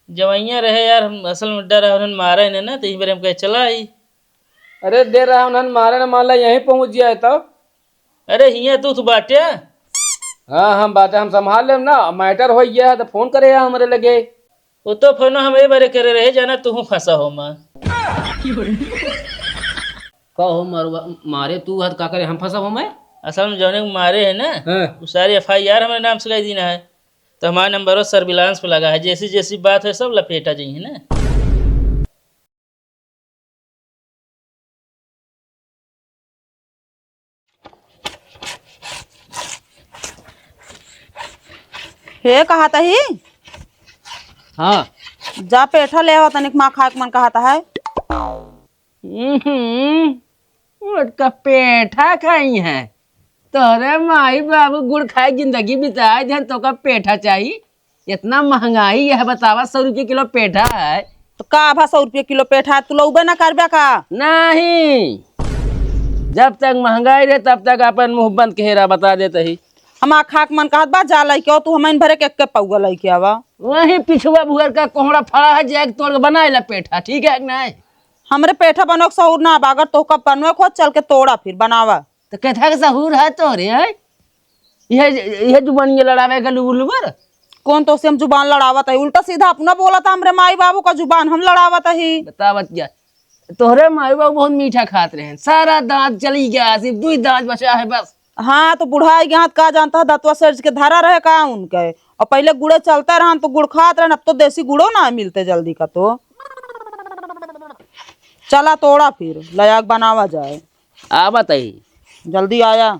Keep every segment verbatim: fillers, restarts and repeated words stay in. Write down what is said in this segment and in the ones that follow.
जवइया रहे यार, हम असल में डर रहा, उन्हन मारे न ना, तो इही बारे हम कहे चला आई। अरे दे रहा उन्हन मारे न, मान ला यहीं पहुँच जाए तो। अरे हियाँ तू, तू बाटे। हाँ, हम बाटे, हम संभाल लेम ना, matter हो गया है तो फोन करे यार हमरे लगे। वो तो फोन हम ए बारे करे रहे, जाना तू फंसा हो माँ। का हो मरुआ, मारे तू हत का करे, हम फंसा हो मैं? असल में जौने को मारे है ना, हाँ। वो सारी F I R हमारे नाम से लगाई दीना है, तो हमारा नंबर सर्विलांस पे लगा है, जैसी जैसी बात है सब लपेटा जाइए ना। हे कहत ही? हाँ। जा पेठा ले आवा तनिक, माँ खाए के मन कहत है। हम्म, उठ का पेठा खाई है। तोरे माई बाबू गुड़ खाए जिंदगी बिताए, जन तोका पेठा चाही। इतना महंगाई है, बतावा, सौ रुपये किलो पेठा है। तो का भा सौ रुपये किलो पेठा है, तू लउबे ना करबे का? नहीं, जब तक महंगाई रहे तब तक अपन मुँह बंद के हेरा, बता देत ही। हमार खाक मन कहत बा, जा लइके आओ, तू हमइन भरे के एक के पौवा लइके आवा। वही पिछुआ भुअर का कोहड़ा फड़ा है, जाके तोड़ के बनाए ला पेठा, ठीक है कि नहीं? हमरे पेठा बनोक सहूर ना बा, अगर तोहका बनवे को चल के तोड़ा फिर बनावा। तो केथा के सहूर है तोरे, हैं? यह, यह जुबानिया लड़ावे के लुबुर लुबुर? कौन तोसे हम जुबान लड़ावत है? उल्टा सीधा अपना बोलत है, हमरे माई बाबू का जुबान हम लड़ावत ही। बतावत क्या? तोहरे माई बाबू बहुत मीठा खात रहे, सारा दांत चली गया, सिर्फ दुई दांत बचा है बस। हाँ, तो बुढ़ाई गया का जानता है, दतवा सर्ज के धरा रहे का उनके? और पहले गुड़े चलते रहन तो गुड़ खात रहन, अब तो देसी गुड़ो ना मिलते जल्दी का तो। चला तोड़ा फिर, लयाक बनावा जाए। आवत ही। जल्दी आया।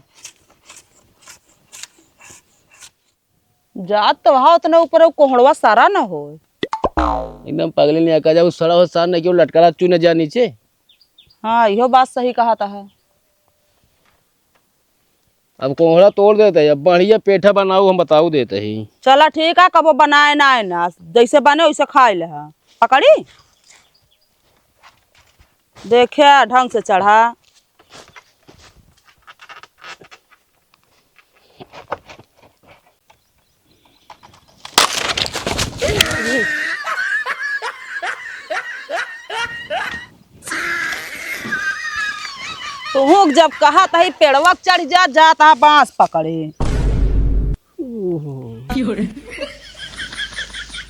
जात तो वहाँ उतने ऊपर कोहड़वा सारा न होए। एकदम पगले नहीं आका जाऊ, सड़ा हो सार नहीं क्यों लटका रहा चू न जा नीचे। हाँ, इहो बात सही कहत है। अब कोहड़ा तोड़ देते ही, अब बढ़िया पेठा बनाऊ, हम बताऊ देते ही। चला ठीक है, कबो बनाए ना, ना जैसे बने वैसे खाए ले। पकड़ी, देखे ढंग से चढ़ा। तुहूँ जब कहत ही पेड़वा चढ़ जा, जात हा बाँस पकड़े।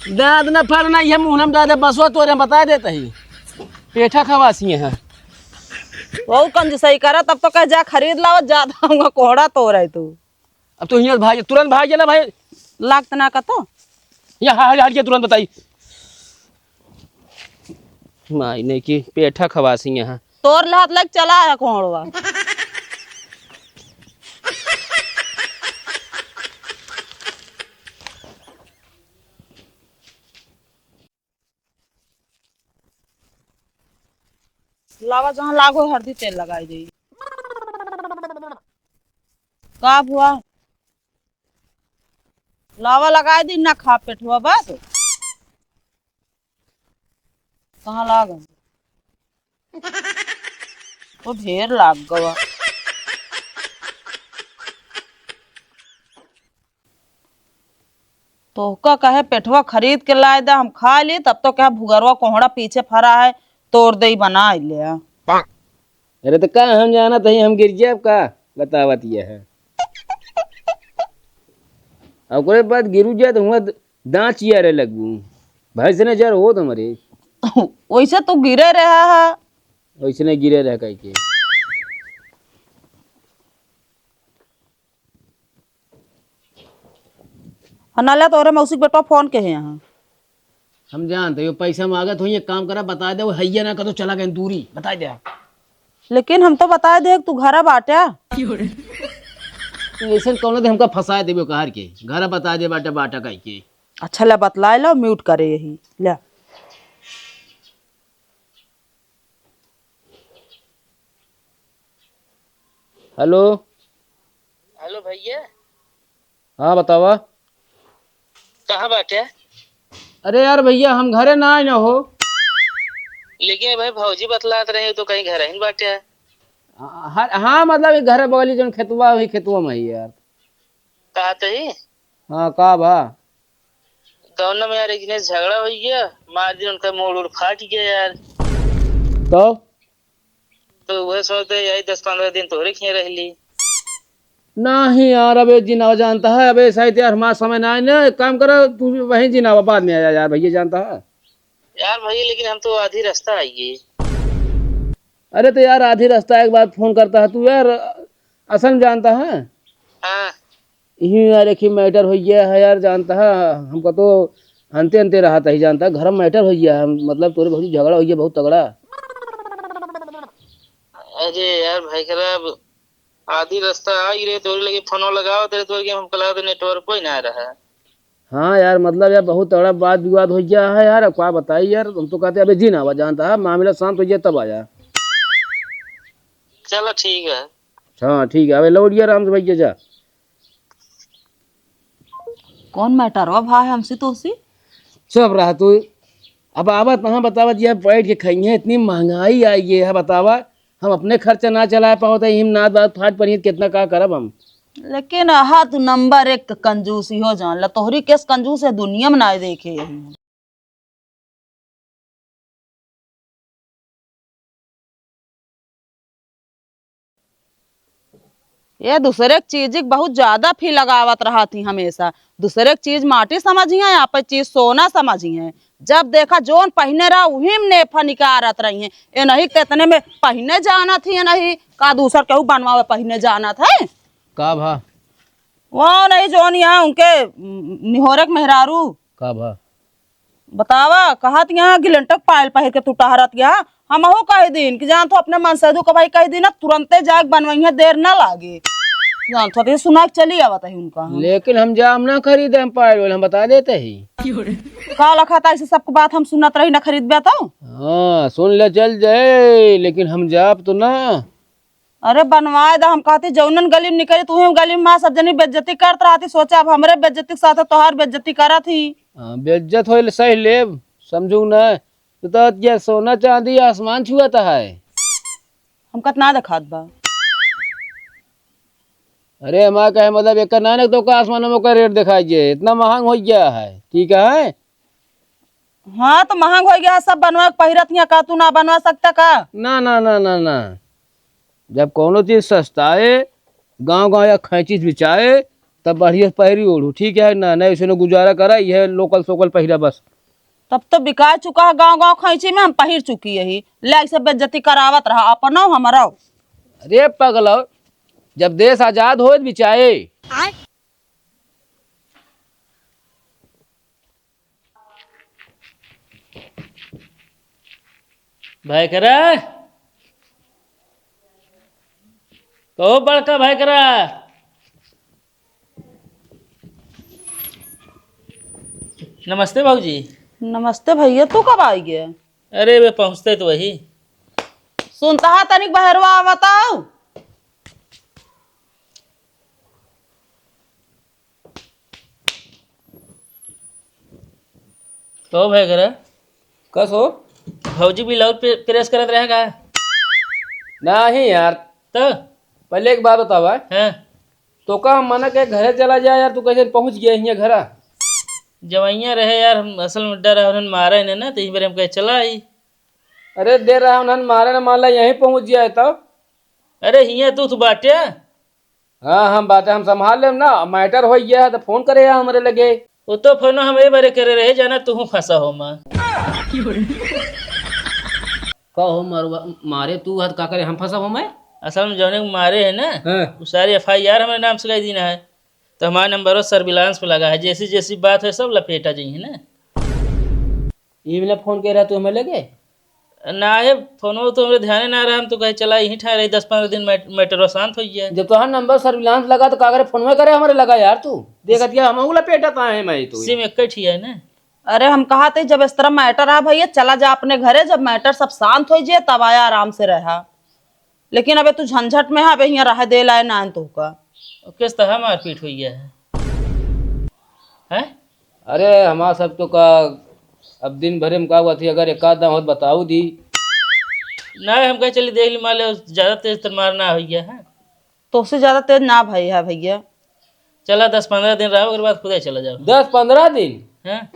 दाँत न फाड़ना, ये मुँह में डाले बसवा तोरे, हम बता देत ही। पेठा खवासी है। वो कंजूसई करा, तब तो कह जा खरीद लावा, जात हा कोहड़ा तोड़े तू। अब तो हियाँ भाग, तुरंत भाग जा ना भाई। लागत ना का तो। या हट, हट के तुरंत बताई। माई ने की पेठा खवासी यहाँ। तोर लहत लग चला है कोहड़वा। लावा, जहाँ लागो हरदी तेल लगाई दे। का हुआ? लावा लगाई दी ना, खा पेटवा बस। कहाँ लागल? वो ढेर लाग गवा। तोहका कहे पेठवा खरीद के लाए दे, हम खा ली, तब तो कहे भुगरवा कोहड़ा पीछे फरा है, तोड़ दे बना ले। अरे तो का हम जानत हई, हम गिर जाब का? बतावत ये है। ओकरे बाद गिरू जाए तो हुआ दाँत चियारे लगबू। भैंस ने जर होत हमरे। वैसे तो गिरे रहा है। वैसे नहीं गिरे रह कह के। हनाला तोहरे मौसी के बेटवा फोन के है यहाँ। हम जानते हो पैसा मांगत हो, ये काम करा, बता दे, वो हैया ना कर तो चला गए दूरी, बता दे। लेकिन हम तो बता दे तू घरा बाटा। तू ऐसे कौन दे हमका फंसा देबे कहर के, घरा बता दे बाटा, बाटा कह के। अच्छा ला बतलाए लो, म्यूट करे यही ले। हेलो। हेलो भैया। हाँ बतावा। कहाँ बाटे? अरे यार भैया, हम घरे ना आए ना हो। लेकिन भाई भौजी बतलात रहे तो कहीं घर ही न बाटे। हाँ, हाँ, मतलब ये घर बगली जौन खेतवा, वही खेतवा में ही यार। कहा तो ही? हाँ, का बा? कौन में यार, एक जने से झगड़ा हो गया, मार दिन उनका मूड़ उड़ फाट गया यार। तो तो वह सोचते यही दस पन्द्रह दिन तोहरे खिए रह ली। नहीं यार, अबे जिनावा जानता है, अबे शायद यार हमारा समय ना है ना, एक काम करो, तू वहीं जिनावा, बाद में आया यार, भैया जानता है। यार भैया, लेकिन हम तो आधी रास्ता आइए। अरे तो यार, आधी रास्ता एक बार फोन करता है तू यार, असल में जानता है। हाँ। यही यार, एक ही मैटर हो गया है यार, जानता है, हमका तो हनते हनते रहा था ही, जानता है, घर में मैटर हो गया है, मतलब तोरे बहुत झगड़ा हो गया, बहुत तगड़ा। अरे यार भाई, खराब आधी रास्ता आ ही रहे, तोरे लगे फोन लगाओ, तेरे तोरे के हम कला तो नेटवर्क कोई ना रहा। हाँ यार, मतलब यार, बहुत तगड़ा वाद विवाद हो गया है यार। अब का बताई यार, हम तो कहते अबे जिनावा, जानता है, मामला शांत हो जाए तब आया। चलो ठीक है। हाँ ठीक है, अबे लौट गया आराम से भैया, जा। कौन मैटर हो भाई, हमसे तोहसे? चुप रहा तू। अब आवत वहाँ बतावत, ये बैठ के खाइए, इतनी महंगाई आई है, बतावा, हम अपने खर्चा ना चला पावत है, हिम नाद बात फाट पड़ी, कितना का करब हम। लेकिन अहा तू नंबर एक क-, कंजूसी हो जान ला, तोहरी केस कंजूस है दुनिया में ना देखे यही। ये दूसरे क चीज क बहुत ज्यादा फी लगावत रहत ही हमेशा। दूसरे क चीज माटी समझिहैं, आपन चीज सोना समझिहैं। जब देखा जौन पहिने रहा उही में नेफा निकारत रही हैं। ये नहीं कितने में पहिने जानत ही, ये नहीं का दूसर केहू बनवावे पहिने जानत है? का भा? वो नहीं जौन यहाँ उनके, उम, निहोरे क मेहरारू। का भा? बतावा, कहत यहाँ गिलंटक पायल पहिर के तू टहरत यहाँ। हमहू कह दीन कि जान तो अपने मनसेधू को भाई कह दीन ना, तुरंते जाके बनवइहे, देर ना लागे। जान तो ये सुना के चली आवत है उनका हम। लेकिन हम जाम ना खरीदे, हम पायल वाले हम बता देते ही। का लखा था ऐसे सबको बात हम सुनत रही ना खरीदबे तो। हाँ, सुन ले चल जाए, लेकिन हम जाब तो ना। अरे बनवाए दा, हम कहती जौनन गली में निकली तू ही गली में माँ सब जनी बेइज्जती करत रहती, सोचा अब हमरे बेइज्जती के साथ तोहार बेइज्जती करत ही। हाँ, बेइज्जत होइल सही लेब, समझू ना। तू तो ये सोना चांदी आसमान छुअत है। हम कत ना देखात बा। अरे हमारा कहे मतलब एक ना, ना तो का आसमान में का रेट दिखाई जे, इतना महंग हो गया है, ठीक है? हाँ, तो महंग हो गया है, सब बनवा के पहिरत हियाँ, का तू ना बनवा सकता का? ना, ना, ना, ना, ना। जब कौनो चीज सस्ता है, गाँव गाँव या खैंची से बिचाए, तब बढ़िया से पहिरी ओढ़ू, ठीक है ना? नहीं, ऐसे ने गुजारा करा, यह लोकल सोकल पहिरा बस। तब तो बिका चुका है गाँव गाँव खैंची में, हम पहिर चुकी यही। ले ऐसे बेइज्जती करावत रहा, अपनो हमरो। अरे पगलो, जब देश आजाद होए बिचाए। भाई करा, कहो बड़का भाई करा। नमस्ते भौजी। नमस्ते भैया, तू कब आई गया? अरे वे पहुँचते तो वही। सुनता है तनिक बहरवा आवत आओ। तो भाई करा। कस हो? भौजी ब्लाउज पे-, प्रेस करत रहे का? नहीं यार। तो? पहले एक बात बतावा। हाँ। तो का हम मना के घरे चला जाए यार, तू कैसे पहुँच गया हियाँ घरा? जवैया रहे यार, हम असल में डर है उन्हन मारे ने ना, तो इस बार हम कहे चला आई। अरे डर रहा उन्हन मारे ने, मान ला यहीं पहुँच जाए तो। अरे हियाँ तू, तू बाटे। हाँ, हम बाटे, हम संभाल लेम ना। मैटर हो गया है तो फोन करे यार हमरे लगे। वो तो फोन हम ए बारे करे रहे, जाना तू फंसा हो माँ। का हो मरुआ, मारे तू हत का करे, हम फंसा हो मैं? असल में जौने को मारे है ना, हाँ। वो सारी एफ आई आर हमारे नाम से लगा दीना है, तो हमारा नंबर सर्विलांस पे लगा है। जैसी जैसी बात है सब लपेटा जाइए ना। ये वाला फोन कह रहा तू हमें लगे? ना है, फोन तो हमरे ध्यान ना रहा, हम तो कहे चला यहीं ठहरे दस पन्द्रह दिन, मैट-, मैटर शांत हो गया। जब तोहार नंबर सर्विलांस लगा तो का करे फोन में करे हमारे लगा यार तू? देखत क्या हम उला पेटा ता है मैं तो। सिम एक ही है ना। अरे हम कहा थे जब इस तरह मैटर आ भैया चला जा अपने घरे, जब मैटर सब शांत हो जाए तब आया आराम से रहा। लेकिन अबे तू झंझट में है, अबे हियाँ रह दे लाए ना तो का। किस तरह मारपीट हुई है? हैं? अरे हमार सब तो का, अब दिन भरे में का हुआ थी, अगर एक आध दाम होत बताऊ दी। नहीं, हम कहे चली देख ली, मान ले ज्यादा तेज तर मार ना हुई है। तो उससे ज्यादा तेज ना भाई है भैया। चला दस पन्द्रह दिन रहो, ओकर बाद खुदे चला जाओ। दस पन्द्रह दिन? हैं?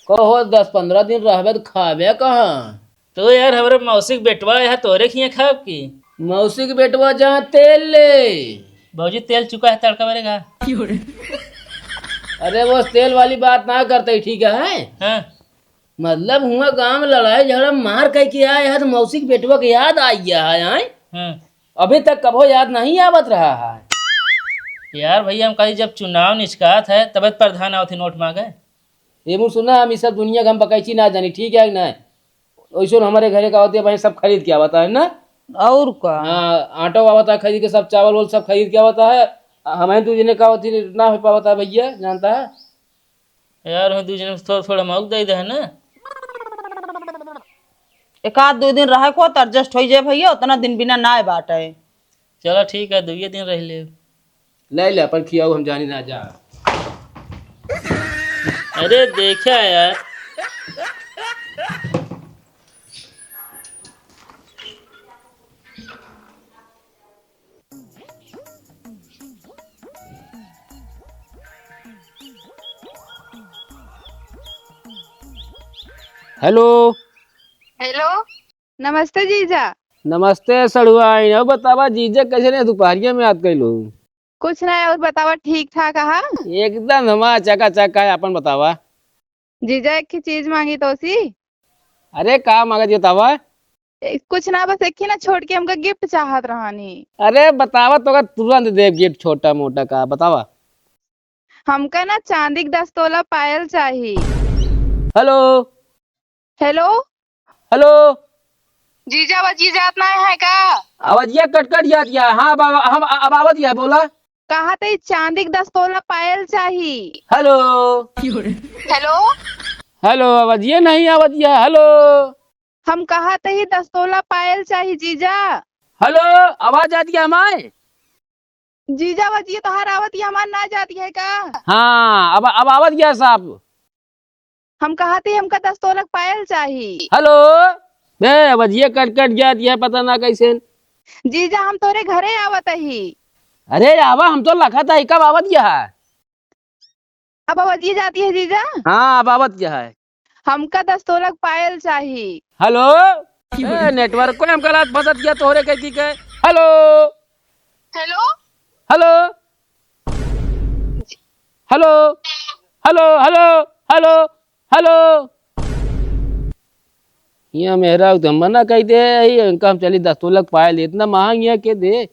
कहो, दस पन्द्रह दिन रहबे त खाबे कहाँ? तो यार, हमरे मौसी के बेटवा यहाँ तोरे खिया खाब की? मौसी के बेटवा जहाँ तेल ले। भौजी, तेल चुका है तड़का मेरे का। अरे, वो तेल वाली बात ना करते ही ठीक है। हाँ। मतलब, हुआ गाँव में लड़ाई झगड़ा मार कह के आए हैं, तो मौसी के बेटवा के याद आ गया है, आए? हाँ। अभी तक कभो याद नहीं आवत रहा है। यार भैया, हम कही जब चुनाव निचकात है, तबे तो प्रधान आवत है नोट मांगे। ये मुँह सुना, हम ई सब दुनिया के हम बकैची ना जानी, ठीक है कि नहीं? वैसे हमारे घरे का होती है भाई, सब खरीद के आवता है ना। और का? हाँ, आटो आवता है खरीद के, सब चावल वावल सब खरीद के आवता है। आ, हमें दू जने का होती ना हो पावता है भैया, जानता है। यार, हम दू जने में थोड़ा, थोड़ा मौक दे दे है ना। एक आध दो दिन रहे को तो adjust हो जाए भैया, उतना दिन बिना ना बाटे। चलो ठीक है, दुइये दिन रह ले। ले ले, अपन खियाऊ, हम जानी ना जा। अरे देखा यार। हेलो। हेलो, नमस्ते जीजा। नमस्ते सड़ुआइन, अउ बतावा जीजा कैसे ने दुपहरिया में याद कैलू? कुछ ना, और बतावा ठीक ठाक आहा? एकदम हमार चकाचक है, अपन बतावा। जीजा एक ही चीज मांगी तोसी। अरे का मांगत बतावा? ए, कुछ ना, बस एक ही ना छोट के हमका gift चाहत रहनी। अरे बतावा, तोका तुरंत देब gift, छोटा मोटा का बतावा। हमका ना चांदी के दस तोला पायल चाही। हेलो। हेलो। हेलो। जीजा, आवाज जात ना है का? आवाजिया कट कट जात या। हाँ, अब, हम, अब आवत या, बोला। कहा थे चांदी के दस तोला पायल चाही। हेलो। हेलो। हेलो, आवाजिया नहीं आवत या। हेलो। हम कहा थे दस तोला पायल चाही जीजा। हेलो, आवाज आत या हमार? जीजा, आवाजिया तोहार आवत या, हमार ना जात है का? हाँ, अब, अब आवत या साफ। हम कहा थे हमका दस तोला के पायल चाही। हेलो, बे, आवाजिया कट कट जात या, पता ना कैसे। जीजा, हम तोरे घरे आवत ही। अरे आवा, हम तो लखत ही, कब आवत या है? अब आवाजिया जात या जीजा? हाँ, अब आवत या है। हमका दस तोला के पायल चाही। हेलो, ए, network को हमका लात फंसत या तोहरे के की के। हेलो। हेलो। हेलो। हेलो, हेलो, हेलो, हेलो, हेलो। यहाँ मेहरा तो मना कही दे, यही इनका हम चली दस तोला के पायल, इतना महंग यहाँ के दे।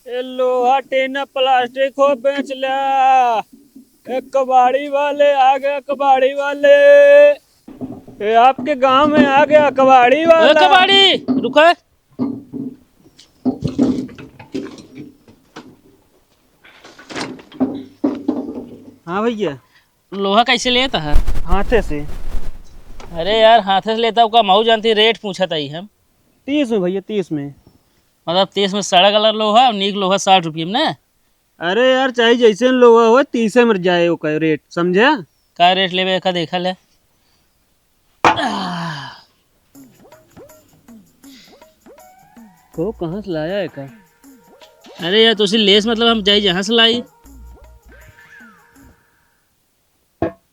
ए लोहा, टीना, प्लास्टिक हो, बेच ल्या। ए कबाड़ी वाले आ गए, कबाड़ी वाले। ए आपके गांव में आ गया कबाड़ी ए वाला। कबाड़ी, रुका। हाँ भैया। लोहा कैसे लेता है? हाथे से। अरे यार, हाथे से लेता, ओका महू जानती, रेट पूछत ही हम। तीस में भैया, तीस में। मतलब तीस में सड़ा वाला लोहा और नीक लोहा साठ रुपये में ना? अरे यार, चाहे जैसे लोहा हो, तीसे में जाए ओका रेट, समझा? का रेट लेबे का देखा ले। को कहाँ से लाया है का? अरे यार, तो उसे लेस मतलब हम जाई जहाँ से लाई।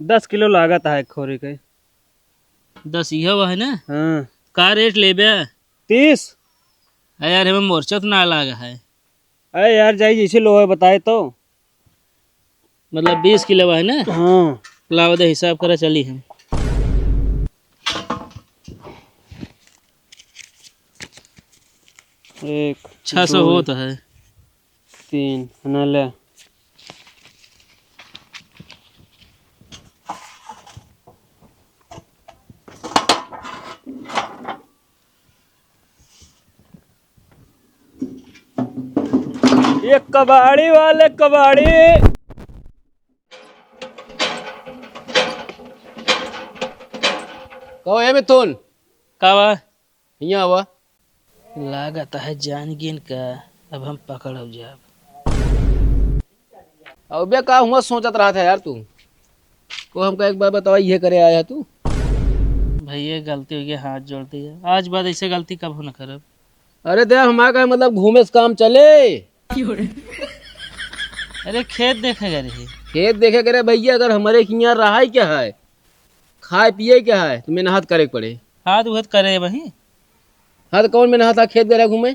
दस किलो लागत है एक खोरी के। दस इहे हुआ है ना? हाँ। का रेट लेबे? तीस। अरे यार, हमें मोर्चा तो ना लागा है। अरे यार, जाई जैसे लोहा बताए तो। मतलब बीस किलो है ना? हाँ। लाओ दे, हिसाब करा, चली हम। एक, छह सौ दो, होत है। तीन, है ना, ले। ये कबाड़ी वाले, कबाड़ी। कहो, ए मिथुन। का बा? हियाँ आवा। लागत है जान गिन का अब हम पकड़ब जाब। अबे का हुआ सोचत रहत है यार तू? को हमका एक बार बतावा, इहे करे आया है तू? भैया गलती होइ गई, हाथ जोड़ दिया, आज बाद ऐसे गलती कबहूँ न करब। अरे दे, हमारा का मतलब घूमे से काम चले? अरे खेत देखे गए रही। खेत देखे गए रहे भैया, अगर हमरे हियाँ रहाई क्या है, खाए पिए क्या है, तो मेहनत करे के पड़े। हाँ तो उहे तो करे वही। हाँ तो कौन मेहनत है खेत गए रहे घूमे?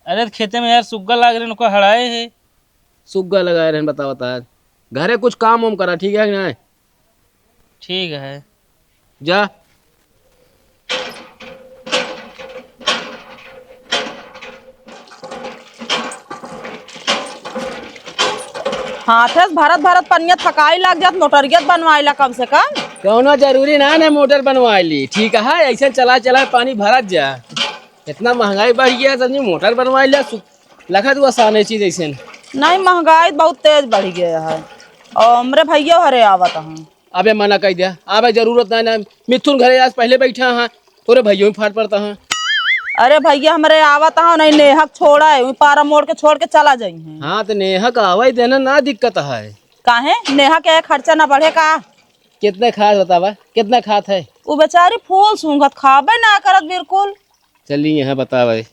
अरे तो खेते में यार सुग्गा लाग रहे, उनको हड़ाए है। सुग्गा लगाए रहन, बतावा तार। घरे कुछ काम वाम करा, ठीक है कि नाहीं? ठीक है। जा। हाथे से भरत भरत पनिया थकाई लाग जात, मोटरिया बनवाइला कम से कम। कौनो जरूरी ना ना मोटर बनवाइली, ठीक है, ऐसे चला चला पानी भरत जा। इतना महंगाई बढ़ गया है, समझी मोटर बनवाइला, सु-, लखा तू आसान है चीज ऐसे। नहीं, महंगाई बहुत तेज बढ़ गया है। और हमरे भैया हरे आवत हैं। अबे मना कइ दिया, अबे जरूरत नहीं ना। मिथुन घरे आज पहले बैठा है, तोरे भैया ही फाट पड़ता है। अरे भैया हमरे आवत हैं, नहीं नेहक छोड़ा है, वही पारा मोड़ के छोड़ के चला जाई हैं। हाँ तो नेहक आवे देना ना दिक्कत है। काहे? नेहक के खर्चा ना बढ़े का? कितने खात बतावा, कितना खात है? वो बेचारी फूल सूंघत खाबे ना करत बिल्कुल। चली यहाँ बतावे।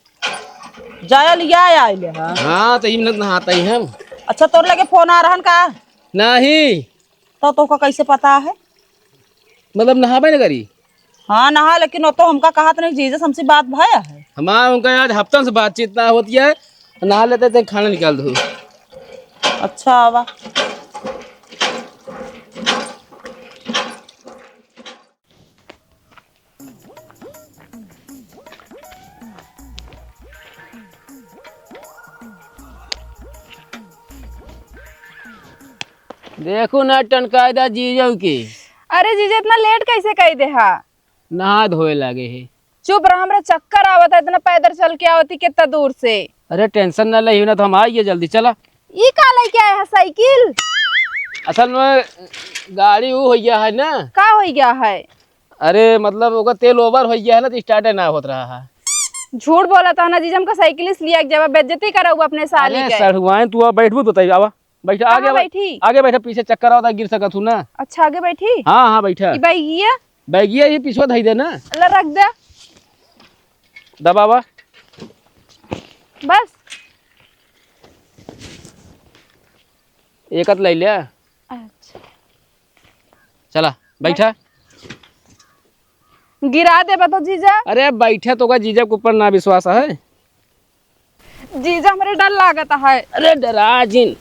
जाया लिया आइले हा। हाँ, तो ई मिनट नहाता ही हम। अच्छा, तोर लगे फोन आ रहन का? नहीं। तो तोका कैसे पता है? मतलब नहाबे न करी? हाँ, नहा, लेकिन वो तो हमका कहत नहीं, जीजा से हमसे बात भया है। हमार उनका आज हफ्तन से बातचीत ना होती है, नहा लेते थे, खाना निकाल दो। अच्छा, आवा। देखू ना टनकायदा जीजऊ के। अरे जीजा, इतना लेट कैसे कइ देहा? नहा धोए लागे हे। चुप रह, हमरा चक्कर आवत है, इतना पैदल चल के आवत ही कितना दूर से। अरे tension ना लही ना, तो हम आइए जल्दी, चला। ई का लेके आए है साइकिल? असल में गाड़ी ऊ हो गया है ना। का हो गया है? अरे मतलब ओकर तेल over हो गया है ना, तो start ना होत रहा है। झूठ बोलत है ना जीजा, हमका साइकिल इसलिए एक जगह बेइज्जती करउबा अपने साली अरे के। सढ़ुआइन, तू अब बैठबू तो तई आवा। बैठा, कहाँ आगे बैठ-, बैठी? आगे बैठा, पीछे चक्कर आवता, गिर सकत हूँ ना। अच्छा, आगे बैठी? हाँ, हाँ, बैठा। ई बैगिया? बैगिया ये पीछे धई दे ना। ला, रख दे। दबावा। बस। एकत ले ले। अच्छा। चला, बैठा। गिरा देबा तो जीजा। अरे बैठा, तोका जीजा के ऊपर ना विश्वास है। जीजा, हमरे डर लागत है। अरे डरा जिन,